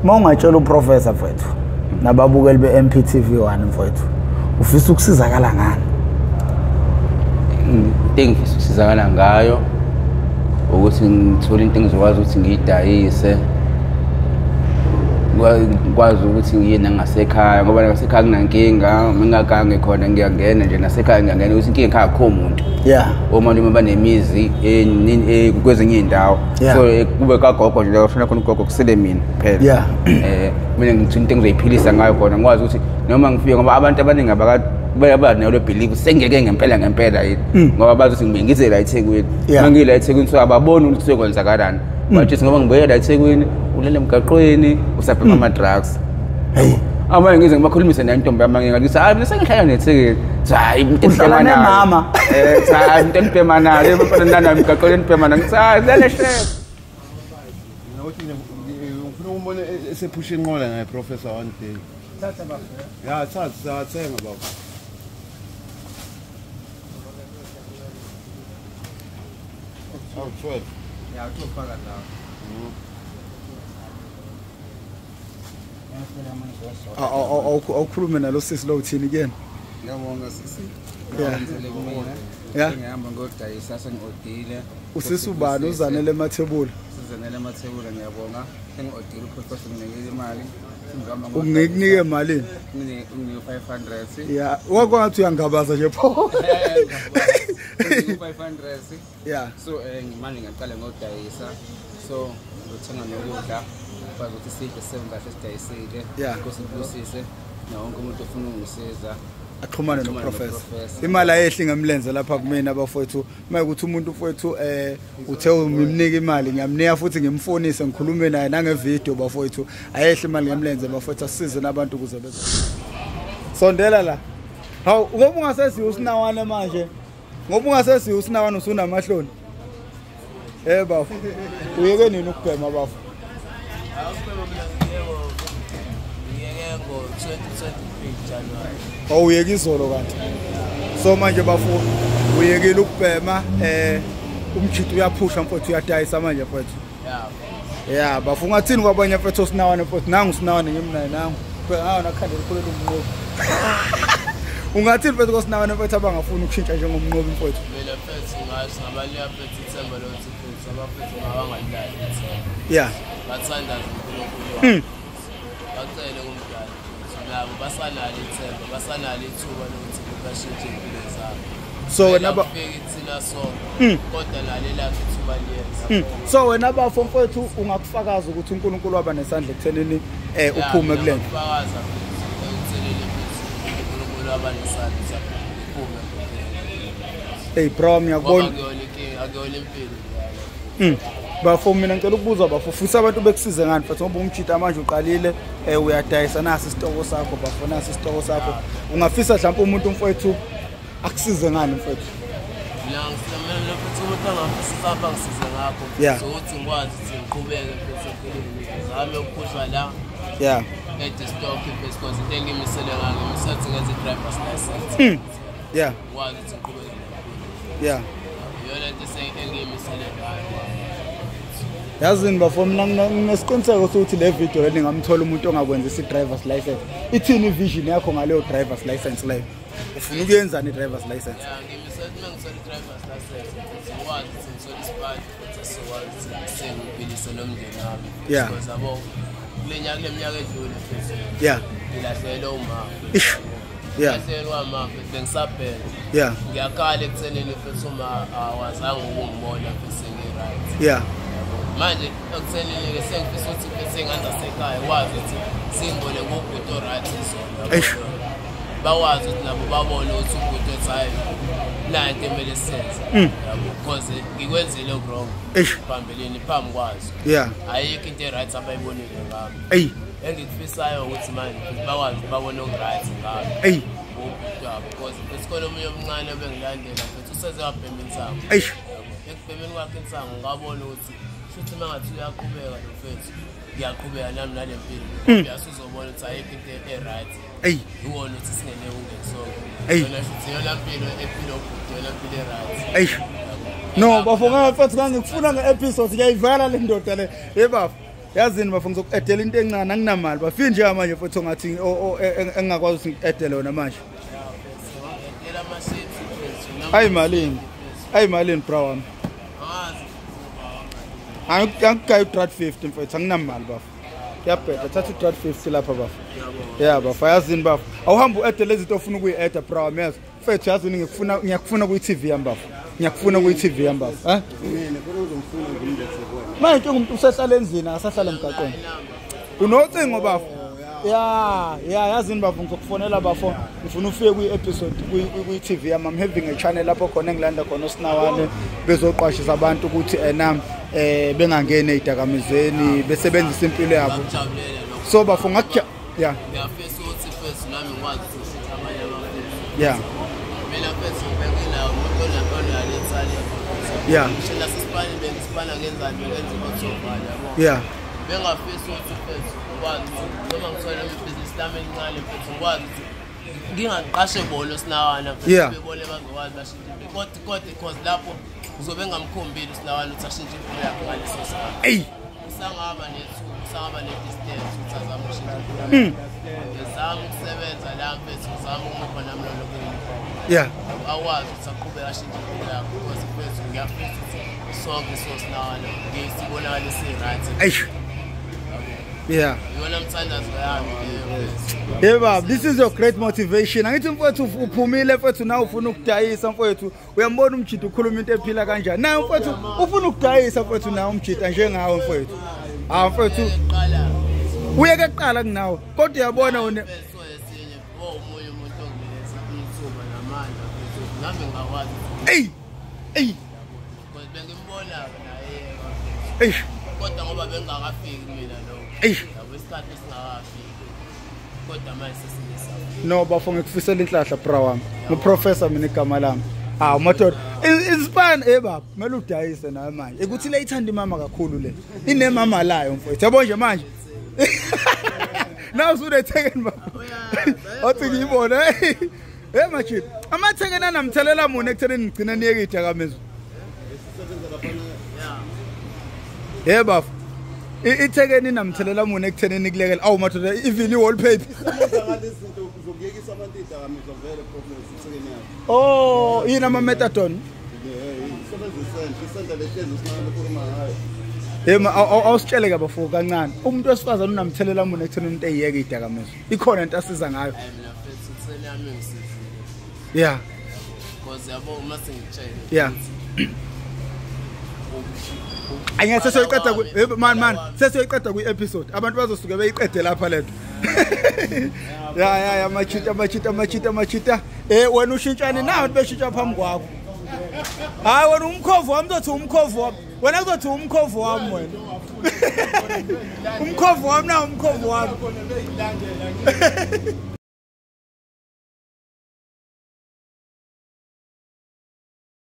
Uma ungatshela uprofessor mfowethu nababukeli be-MPTV 1 mfowethu, ufisa ukusizakala ngani? Into engifisa ukusizakala ngayo ukuthi ngithole into engizokwazi ukuthi ngiyidayise, ngikwazi ukuthi ngiye nangasekhaya, ngoba nangasekhaya kunankinga, mingagange khona ngiyangena nje nasekhaya ngiyangena, ukuthi inkinga ekhaya akukho muntu. Omalume banemizi kwezinye iy'ndawo. So kube kagogo nje la kushona khona ugogo kusele mina kuphela. Mina ngithola into engizoyiphilisa ngayo khona, ngikwazi ukuthi noma ngifike, ngoba abantu abaningi abanalo believe sengiyeke ngempela ngempela yini, ngoba bazi ukuthi ngibuye ngize la eThekwini. Uma ngila eThekwini so ababoni ukuthi kuzokwenzakalani. Bathi ngoba ngibuye la eThekwini ulele emgaqweni usabhema ama-drugs. Hey. Abanye ngize ngibakhulumise nayo intombi yami, ngithi hayi mina sengihlala neThekwini. Hayi into Uhlala enibhema nayo. nemama. Cha into enibhema nayo, mfana nana emgaqweni enibhema nayo. Ngithi hayi lele shame. Ngifuna ukubona esephusha inqola naye professor one day. Thatha baba. Ya thatha, thenga baba. Oh, 12. Ya utofaka la. Awukhulume nalo sisi lo uthini kuyena? Ngiyabonga sisi. Yeah. Ngihamba ngodayisa sengiodile. Usisi ubani uZanele Mathebula? Sizanele Mathebula, ngiyabonga. Sengiodile uprofessor nginikile imali. Ungikunike imali? Nginike 500. Yeah, wakwathi uyangabaza nje pho. Nginike 500. Yeah. So manje ngiyaqala ngodayisa. So ngithenga nokudla. Kwazi ukuthi sidle seven kahle sidayisile. Inkosi ibusise. Na wonke umuntu ofuna ukungisiza axhumane noprofessor. Imali ayehli ngemlenze lapha kumina bafowethu. Mayekuthi umuntu mfowethu uthe umnika imali, ngiyamnika futhi ngimfonise ngikhulume naye nangevideo bafowethu. Ayehli imali ngemlenze bafowethu, asisize nabantu ukuze beze. Sondela la. Hawu, ngoba ungasesiyo usinawane manje. Ngoba ungasesiyo usinawane usunamahloni. Bafo. Uyeke nini ukubhema bafo? Ngiyeke ngo-2023 January. Awuyeke izolo kanti. So manje bafo uyekile ukubhema, umjito uyaphusha mfowethu, uyadayisa manje mfowethu. Yeah. Yeah, bafo ungathini kwabanye mfowethu osinawane mfowethu, nangu usinawane ngimnaye nangu. Hawu nakhanda elikhulu umnqobi. Ungathini mfowethu kosinawane mfowethu abangafuni ukushintsha njengomnqobi mfowethu? Mina mfowethu ngathi ngabaleka mfowethu ithemba lokuthi mfowethu abafethu ngabangalilali ithemba. Yeah. Bathandaze uNkulunkulu. Bacele kumdali futhi nabo basanalo ithemba, basanalo ithuba lokuthi bashintshe impilo zabo. So wena ba thina sonke kodwa nalelakhe ithuba liyeza. So wena bafo mfowethu ungakufakaza ukuthi uNkulunkulu waba nesandla ekuthenini uphume kulento. Ungakufakaza ekuthenini futhi uNkulunkulu waba nesandla uphume kulento. Hey bro, ngiyakubona. Akuyona impilo. Bafo mina ngicela ukubuza bafo, futhi abantu bekusize ngani mfethu ngoba umjita manje uqalile uyadayisa, nasi isitoko sakho bafo, nasi isitoko sakho. Ungafisa mhlawumbe umuntu mfowethu akusize ngani mfowethu? Mina ngisamele futhi umuntu angafisa apha ngisize ngakho ukuthi ngikwazi ukuthi ngiqhubeke futhi empilweni ngizame ukuphusha la. Yeah. Get stock because into engimisele ngayo ngimisele ngenze driver's license. Yeah. Ngikwazi ukuthi ngiqhubeke nempilo. Yeah. Iyona into engimisele ngayo. Yazini bafo mina nginesiqiniseko sokuthi le video le ningamthola umuntu ongakwenzisa i-driver's license. Ithini i-vision yakho ngaleyo driver's license leyo? Ufuna ukuyenzani i-driver's license? Yeah, ngimisele uma ngithola i-driver's license ngikwazi ukuthi ngithole isipani futhi sizokwazi ukuthi sengiphilise nomndeni wami. Yeah. Because yabo kule nyaka kule minyaka edlule futhi. Yeah. Ngilahlelwe umama. Ish. Yeah. Ngilahlelwe umama futhi bengisabheka. Yeah. Ngiyakhala ekuthenini futhi uma awazange ukungibona futhi sengi-right. Yeah. Manje ekuthenini-ke sengifisa ukuthi futhi ingane zasekhaya kwazi ukuthi singibone ngubhuti o-right izolo. Eish. Bakwazi ukuthi nabo babone ukuthi ubhuti othi hayi nayi into emele siyenze. Yabo, because ngikwenzile oku-wrong phambilini phambi kwazo. Yeah. Ayikho into e-right abayibonile ngami. Eyi. Engikufisayo ukuthi manje bakwazi ukuthi babone oku-right ngami. Eyi. Ubhuti wabo, because futhi khona omunye omncane obengilandela futhi useze wabhema insangu. Eish. Ekubhemeni kwakhe insangu ngabona ukuthi futhi uma ngathi uyaqhubeka lo mfethu, ngiyaqhubeka nami nale mpilo. Uyasuzobona ukuthi ayikho into e-right. Eyi. Iwona ukuthi singene ungene sonke. Eyi. Yona futhi yona mpilo ephila ubhuti, yona mpilo e-right. Eish. No, bafo ngeke mfethu ngangikufuna nge-episode ngiyayivala le ndoda le. Hey bafo. Yazini bafo ngizoku-edela into encane anginamali bafike nje manje futhi ongathi engingakwazi ukuthi ngi-edele wona manje. Ayi malini? Ayi malini bra wami? Angikayi u-350 mfethu anginamali bafo. Kuyabheda thatha u-350 lapha bafo. Yeah bafo yazini bafo. Awuhambe u-ede lezi zinto ofuna ukuyi-eda bra wami yazi. Mfethu yazini ngiyakufuna kuyi-TV yami bafo. Ngiyakufuna kuyi-TV yami bafo. Eh? Mina khona uzongifuna ngimlethe kuwena. Manje umuntu usehlala endlini akasahlala emgaqweni. Unocingo bafo. Yeah, yazini bafo ngizokufonela bafo. Ngifuna ufike kuyi-episode kuyi-TV yami. I'm having a channel lapho khona engilanda khona osinawane bezoqwashisa abantu ukuthi ena bengangeni ezidakamizweni besebenzisa impilo yabo. So bafo ngakuja yeah. Ngiyafisa ukuthi first nami ngikwazi ukushintsha abanye abantu. Yeah. Mina first ngibeke nawo umuntu onalethale. Yeah. Ngisho nasisipani bengisipana ngenzani bengenza i-autobahn yabo. Yeah. Bengafisa ukuthi first ngikwazi noma ngithola ibhizinisi lami elincane futhi ngikwazi ukuthi ngingaqashe bona osinawana futhi bebone bazokwazi bashintshe impilo. Kodwa because lapho uzobe ngamkhombile usinawana ukuthi ashintshe impilo yakhe ngaleso sikhathi. Ey, usangaba nethuba, usangaba ne-distance ukuthi azame ukushintsha impilo yakhe. Ngizama ukusebenza la mfethu, ngizama ukumupha nami lolo kuyini. Yeah. Akwazi ukuthi aqhubeke ashintshe impilo yakhe because mfethu ngiyafisa ukuthi sonke sosinawana ngisibonakale si-right. Eish. Yeah. Hey bab, this is your great motivation. Angithi mfowethu uphumile mfowethu nawe ufuna ukudayisa mfowethu. Uyambona umjita ukhuluma into ephila kanjani. Nawe mfowethu ufuna ukudayisa mfowethu nawe umjita njengawe mfowethu. Ah mfowethu. Uyeke kuqala kunawe. Kodwa uyabona wena Ey! Ey! Ey! Kodwa ngoba bengakafiki mina lokho. Eish. Yabo isikhathi singakafiki. Kodwa manje sesinesaba. No bafo ngikufisela inhlahla bra wami. Ngiprofessor mina igama lami. Ah madoda. Inspire baba, kumele udayise nawe manje. Ekuthi le ithanda imama kakhulu le. Inemama layo mfowethu. Yabo nje manje. Nawu usunethekeni baba. Othi ngiyibone. Hey machit. Amathekeni anamthelela mune ekuthenini ngigcina niyeke idakamizwa. Hey bafo. Ithekeni namthelela mune ekuthenini kulekela. Awu madoda even i-wallpaper. Ngalezi zinto uzokuyekisa abantu idakamizwa vele professor ithekeni yakho. Oh, yini ama methadone? Isebenzisa isandla lehlezi usinaka lokhuluma ngayo. Hey ma awusitshele ke bafo kancane. Umuntu wesifazane unamthelela mune ekuthenini umuntu eyeke idakamizwa. Ikhona into asiza ngayo. Mina mfethu ithekeni yami ngisizile. Yeah. Because yabo uma sengitshele. Yeah. Angeke sesiyoyiqeda ku man sesiyoyiqeda kwi episode. Abantu bazosuke beyiqede lapha lento. Ya amachita. Wena ushintshane nawe abantu beshintsha phambi kwakho. Hayi wena umkhovu wami uzothi umkhovu wami. Wena uzothi umkhovu wami wena. Umkhovu wami na umkhovu wami.